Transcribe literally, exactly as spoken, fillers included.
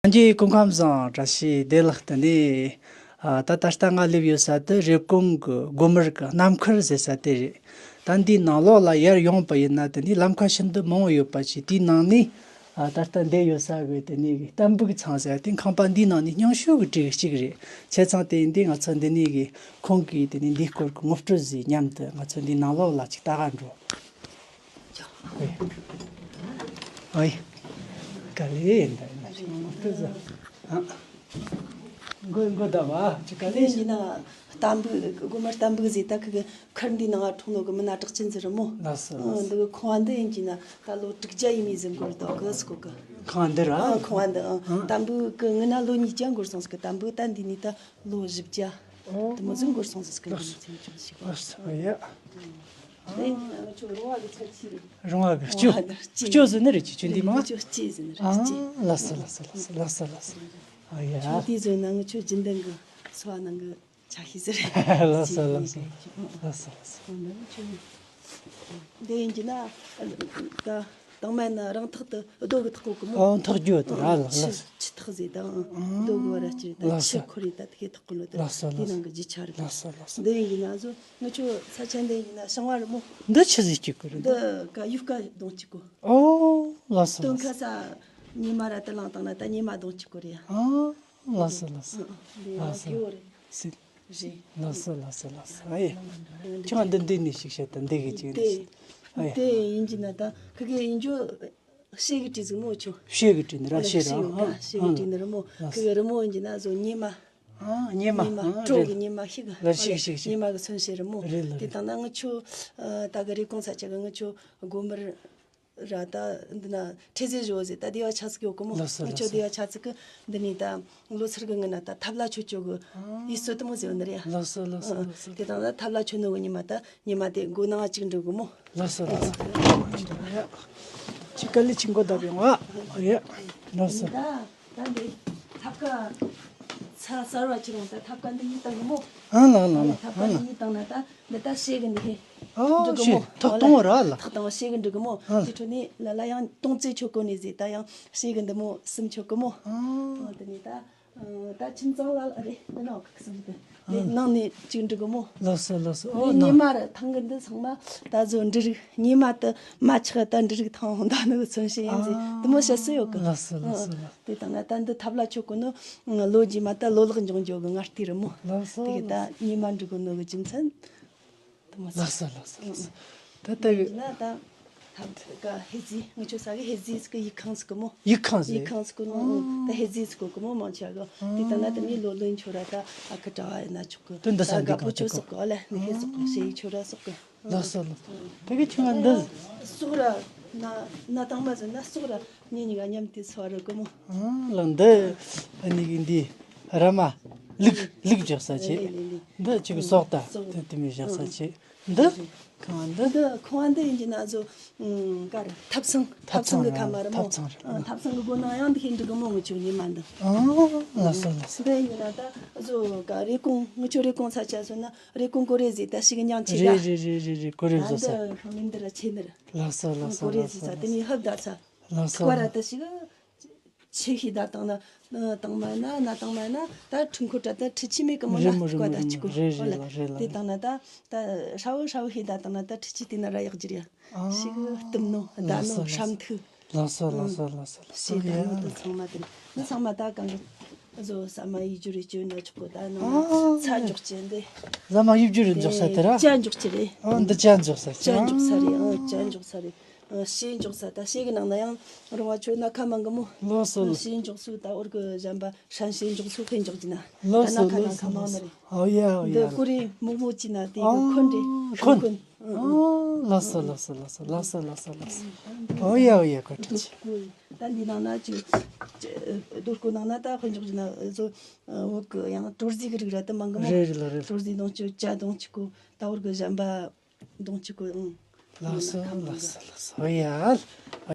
ལྷན་རྒྱས་སྐུ་ཁམས་བཟང་། བཀྲ་ཤིས་བདེ་ལེགས། དེ་ནས་ཨ་ད་ད་ལྟ་ང་སླེབས་ཡོད་ས་དེ་རེབ་གོང་གི་སྒོ་དམར་གི་ནམ་མཁར་ཟེར་ས་དེ་རེད། ད་འདིའི་ནང་ལོགས་ལ་ཡར་ཡོང་པ་ཡིན་ན་དེ་ནས་ལམ་ཁ་ཤིན་ཏུ་མང་བོ་ཡོད་པ་ཞིག། དེའི་ནང་ནས་ཨ་ད་ལྟ་འདི་ཡོད་ས་གི་དེ་ནས་གི་ལྟད་འབུག་ཚང་ཟེར་དེ་ཁང་པ་འདིའི་ནང་ནས་རྙིང་ཤོས་གི་གྲས་གཅིག་རེད། བྱས་ཙང་དེ་ཡིན་དུས་ང་ཚོ་འདི་ནས་གི་ཁོང་གིས་དེ་ནས་འདིའི་སྐོར་གི་ངོ་སྤྲོད་ཟིག་མཉམ་དུ་ང་ཚོ་འདིའི་ནང་ལོགས་ལ་ཅིག་ལྟ་ག་འགྲོ། ཨོ་ཡེ། ཨོ་ཡེ། ག་ལེ་ཡིན་ད་ཡིན་ན་ཞིག་ངོ་སྤྲོད་ཟིག། ཨ། མགོ་མགོ་ད་བ་ཅིག་ག་ལེ་ཡིན་ན། ལྟད་འབུག་སྒོ་དམར་ལྟད་འབུག་ཟེར་ད་ཁི་གི་ཁར་འདི་ནང་ང་འཁྲུངས་ནོ་གི་མི་སྣ་གྲགས་ཅན་ཟིག་རེད་མོ། ལགས་སོ། ཨ། ལགས་སོ། འདི་གི་ཁང་བ་འདི་ཡིན་གྱི་ན་ད་ལོ་དྲུག་བརྒྱ་ཡས་མས་ཟིག་འགོར་འདུག་གི་ཟེར་གོ་གི། ཁང་བ་འདི་ར། ཨ། ཁང་བ་འདི། ཨ། ཨ། ལྟད་འབུག་གི་སྔོན་ན་ལོ་ཉིས་བརྒྱ་འགོར་སོང་ཟེར་གི། ལྟད་འབུག་ད་འདི་ནས་ད་ལོ་བཞི་བརྒྱ། ཨོ། དེ་མོ་ཟིག་འགོར་སོང་ཟེར་གི། ལགས་སོ། འདི་མོ་ཟིག་ཞིག་གོ། ལགས་སོ། ཡ། ཨ། དེ་ང་ཚོ་རོང་བ་གི་ཚལ་ཆེ་རེད། རོང་བ་གི་སྐྱོ། རོང་བ་གི་སྐྱོ་ཟེར་ནི་རེད། ཅི་ཁྱོད་འདི་མ། སྐྱོ་སྐྱེས་ཟེར་ནི་རེད། ཨ། སྐྱེས། ལགས་སོ། ལགས་སོ། ལགས་སོ། ལགས་སོ། ལགས་སོ། ཨ་ཡ། ཁྱོད་དེ་ཟོ་ནང་གི་ཁྱོད་རྒྱུན་ལྡན་གི་འཚོ་བ་ནང་གི་ཆ་ཤས་ཟེར། ལགས་སོ། ལགས་སོ། ལགས་སོ། ལགས་སོ། འོ་ན་ཁྱོད་འདི་ཡིན་གྱི་ན་ད་དང་མ་ན་རང་ཐག་ཏུ་རྡོ་གི་ཐག་གོ་གི་མོ། ཨོ། ཐག་རྒྱུ་དེ་ར། ལགས། ཆུ། ཆུ་ཐག་ཟེར་དང་། ཨ། རྡོ་གི་བར་ར་ཅིག་ད། ལགས་སོ། ཆུ་ཁོར་ཡེ་ད་དེ་གི་ཐག་གོ་ནོ་དེ། ལགས་སོ། དེ་ནང་གི་རྒྱུ་ཆ་རེད། ལགས་སོ། ལགས་སོ། འདི་ཡིན་གྱི་ན་ཟོ་ང་ཆོ་ས་ཆ་འདི་ཡིན་གྱི་ན་ཞིང་བ་རེད་མོ། འདི་ཆི་ཟིག་གི་གི་རེད། འདི་ཀ་ཡུ་ཀ་རྡུང་གཅིག་གོ། ཨོ། ལགས་སོ། སྟོན་ཁ་ས་ཉི་མ་ར་དུ་ལངས་བཏང་ན་ད་ཉི་མ་རྡུང་གཅིག་གོ་རེད་ཡ། ཨོ། ལགས་སོ། ལགས་སོ། ཨ། ཨ། འདི་ཡ་ལགས་སོ། གི་འོ་རེད། སྲིད། རེད། ལགས་སོ། ལགས་སོ། ལགས་སོ། ཨ་ཡེ། ཁྱོད་འདི་འདི་ནས་ཞིག་བཤད་དང་། འདི་གི་ཅིག་ནས་ཞིག། ཨ་ཡེ། དེ་ཡིན་གྱི་ན་ད་ཁི་གེ་ཡིན་རྒྱུ། ཕྱེད་ཀྱི་དྲི་ཟིག་མོ་ཆོ། ཕྱེད་ཀྱི་དྲི་ནི་ར། ཕྱེད་ར། ཕྱེད་ཀྱི་དྲི་ནི་ར་མོ། ཨ། ཁི་གེ་རི་མོ་ཡིན་གྱི་ན་ཟོ་ཉི་མ། ཨ། ཉི་མ། ཉི་མ། ཨ། དྲོ་གི་རེད། ཉི་མ་ཤིག་གི། ལ་ཤིག་ཤིག་ཤིག། ཉི་མ་གི་མཚོན་བྱེད་རེད་མོ། རེད་ལ། དེ་རེད། དང་ན་ང་ཆོ་ཨ་ད་གི་རེབ་གོང་ས་ཆ་གི་ང་ཆོ་སྒོ་དམར་ར་ད་འདི་ན་ཁྲེ་ཟེ་བཞོ་ཟེར་ད་སྡེ་བ་ཆ་ཟིག་ཡོད་གི་མོ། ལགས་སོ། ང་ཆོ་ལགས་སོ། སྡེ་བ་ཆ་ཟིག་གི་འདི་ནས་ད་ལོ་སར་གི་སྔོན་ན་ད་ཐབ་ལ་མཆོད་རྒྱུ་གི། ཨ། ཡུལ་སྲོལ་དེ་མོ་ཟེར་བ་ནི་རེད་ཡ། ལགས་སོ། ལགས་སོ། ཨ། ལགས་སོ། དེ་དང་ད་ཐབ་ལ་མཆོད་ནོ་གི་ཉི་མ་ད་ཉི་མ་དེ་སྒོ་ནང་གཅིག་འགྲོ་གི་མོ། ལགས་སོ། ལགས་སོ། ཡ། ཅིག་ག་ལེ་ཅིག་མགོ་བརྡབ་ཡོང་ཨ། ཡ། ལགས་སོ། ད་ད་འདི་ཐབ་ཀ་ཚ་གསར་བ་ཁྱེར་ཡོང་། ད་ཐབ་ཀ་འདི་ཡིད་བཏང་གི་མོ། ཨ། ལགས་ལགས་ལགས། ཐབ་ཀ་འདི་ཡིད་བཏང་ན་ད་འདི་ད་ཕྱེད་གི་འདི། ཨོ། འགྲིག་གི་མོ། ཕྱེད། ཐག་དང་པོ་ར་ལ། ཐག་དང་པོ་ཕྱེད་གི་འགྲིག་གི་མོ། ཨ། དེ་འཕྲོ་ནས་ལ་ལ་ཡང་དུང་རྩེ་མཆོད་གོ་ནི་ཟེར་ད་ཡང་ཕྱེད་གི་འདི་མོ་གསུམ་མཆོད་གི་མོ། ཨ། ཨ། དེ་ནས་ད། ཨ། ད་ཁྱིམ་ཚང་ལ་རེད། དེ་ནང་གི་གསུམ་དེ། ཨ། ནང་ནས་གཅིག་འགྲིག་གི་མོ། ལགས་སོ། ལགས་སོ། ཨོ། འདི་ཉི་མ་ར་ཐང་གི་འདི་ཚང་མ་ད་ཟོ་འབྲུ་རིགས། ཉི་མ་དེ་མ་ཆག་ད་འབྲུ་རིགས་ཐང་ད་ནི་མཚོན་བྱེད་ཡིན་ཟེར། ཨ། དེ་མོ་བཤད་སྲོལ་ཡོད་གི། ལགས་སོ། ལགས་སོ། ཨ། ལགས། དེ་དང་ན་ད་འདི་ཐབ་ལ་མཆོད་གོ་ནོ་ལོ་རྗེས་མ་ད་ལོ་ལེགས་འབྱུང་རྒྱུ་གི་ངར་ལྟོས་རེད་མོ། ལགས་སོ། དེ་གི་ད་ལགས་སོ། ཉི་མ་འགྲིག་གོ་ནོ་གི་རྒྱུ་མཚན། དེ་མོ་ཟེར། ལགས་སོ། ལགས་སོ། ལགས་སོ། ད་ལྟ་ཡིན་ན་ད་ཐབ་ཀ་ཧེ་ཟི། ང་ཆོ་ས་གི་ཧེ་ཟི་ཟེར་གི། ཡིག་ཁང་ཟེར་གི་མོ། ཡིག་ཁང་ཟེར། ཡིག་ཁང་ཟེར་གི་ནོ། ཨ། ད་ཧེ་ཟི་ཟེར་གོ་གི་མོ་མང་ཆེ་གི། ཨ། དེ་ད་ན་ད་ནི་ལོ་ལོན་ཆོ་ར་ད་ཨ་ཁུ་གྲྭ་བ་ཡིན་ན་ཆོག་གི། དེ་འདི་ས་ད་འདི་དགའ་པོ་ཆོ་སོག་གི། ཨ་ལེ་ནི་ཧེ་སོག་གི། ཨ། ཞེ་ཡིག་ཆོ་ར་སོག་གི། ལགས་སོ། ལགས་སོ། དེ་གི་ཁྱོད་ང་འདི། ཟོག་ར་ན་ན་དང་མ་ཟོ་ན་ཟོག་ར་ངེད་གཉིས་ཀ་མཉམ་དུ་འཚོ་བ་རོལ་གི་མོ། ཨ། ལགས། འདི་ཨ་ནི་གི་འདི་ར་མ་ལུག་ལུག་རྒྱག་ས་ཆེ། ལེ་ལེ་ལེ། འདི་ཅིག་ཨ། སོག་ད་སོག་དེ་དེ་མི་རྒྱག་ས་ཨ་ཆེ། འདི་ཁང་འདི། འདི་ཁང་འདི་ཡིན་གྱི་ན་ཟོ། ཨ། ག་རེ། ཐབ་ཚང་། ཐབ་ཚང་གི་ཁ་མ་རེད་མོ། ཐབ་ཚང་རེད། ཨ། ཐབ་ཚང་གི་སྒོ་ནང་ཡང་འདི་ཧེ་འགྲིག་གི་མོ། ང་ཆོ་ཉི་མ་འདི། ཨ། ལགས་སོ། ལགས་སོ། འདི་ཡིན་གྱི་ན་ད་ཟོ་ག་རེབ་གོང་། ང་ཆོ་རེབ་གོང་ས་ཆ་སོང་ན་རེབ་གོང་གོ་རེ་ཟེར་ད་ཞིག་ཉང་ཆེ་ག་རེད་རེད་རེད་རེད་རེད། གོ་རེ་ད་བཟོ་ས། འདི་ཁང་མིན་འདི་ར་ཆེ་ནི་རེད། ལགས་སོ། ལགས་སོ། གོ་རེ་ལགས་སོ། ཟེར་ས་དེ་ནི་ཧབ་ད་ས། ལགས་སོ། ཀ་ར་ད་ཞིག་ཆེ་ཤོས་ད་དང་ན་དང་མ་ན་ན་དང་མ་ན་ད་ཁྲུན་ཁོ་ཏྲ་ད་ཁྲི་ཆི་མེད་གི་མོ། རེད་ན་མོ་རེད་མོ་ཀ་ད་རེད་ཅི་མོ་གོ། རེད་ཨོ་ལེ། རེད་ལ་རེད་ལ་དེ་དང་ན་ད་ད་ཧྲ་བོ་ཧྲ་བོ་ཤོས་ད་དང་ན་ད་ཁྲི་ཆི་དེ་ན་ར་ཡག་རྒྱུ་རེད་ཡ། ཨ། ཤི་གི་གཏུམ་ནོ་ད་ལགས་སོ། ནོ་ལགས་སོ། ཧྲམ་ཐུག་ལགས་སོ། ལགས་སོ། ཨང་། ལགས་སོ། ལགས་སོ། ཤེས་ད་ཡ། ནོ་ད་ཚང་མ་དེ་ནི་ཚང་མ་ད་གང་གི་བཟོ་ཟ་མ་ཡི་ཇུ་རེ་ཇུ་ན་ཆོག་གོ། ད་ནང་ཨ་ཚ་འཇོག་ཅན་དེ། ཟ་མ་ཡི་ཇུ་རེ་འཇོག་ས་དེ་ར། ཅ་འཇོག་ཅི་རེད། ཨ། འདི་ཅ་འཇོག་ས། ཅ་འཇོག་ས་རེད། ཨ། ཅ་འཇོག་ས་རེད། ཨ། ཤེས་འཇོག་ས། ད་ཤེས་གི་ནང་ན་ཡང་རོང་བ་ཆོ་སྣ་ཁ་མང་གི་མོ། ལགས་སོ། ཨ། ལགས་སོ། ཤེས་འཇོག་སུ་ད་འོར་གི་གཞན་པ་ཧྲན་ཤེས་འཇོག་སུ་ཧེ་འཇོག་གི་ན། ལགས་སོ། ད་སྣ་ཁ་ལགས་སྣ་ཁ་མང་ནི་རེད། ཨོ་ཡ་ཨོ་ཡ། འདི་ཀུ་རེ་མུག་མུག་ཅི་ན་དེ་གི་ཁོན་རེད། ཨ། ཁོན། ཁོན། ཨ། ལགས་སོ། ལགས་སོ། ལགས་སོ། ལགས་སོ། ལགས་སོ། ལགས་སོ། ཨོ་ཡ་ཨོ་ཡ། ཀོ་ཀྲི་ཆི། ད་འདི་ནང་ན་ཅིག་རྡོ་སྐུ་ནང་ན་ད་ཧོན་འཇོག་གི་ན་བཟོ། ཨ། འོག་གི་ཡང་དོར་ཟས་གི་རིགས་ར་ད་མང་གི་མོ། རེད་རེད་ལ་རེད། དོར་ཟས་དང་ཅོ་ཅ་དང་ཅི་གོ། ད་འོར་གི་གཞན་པ་དང་ཅི་གོ། ཨང་། ལགས་སོ། ལགས་སོ། ལགས་སོ། ཨོ་ཡ།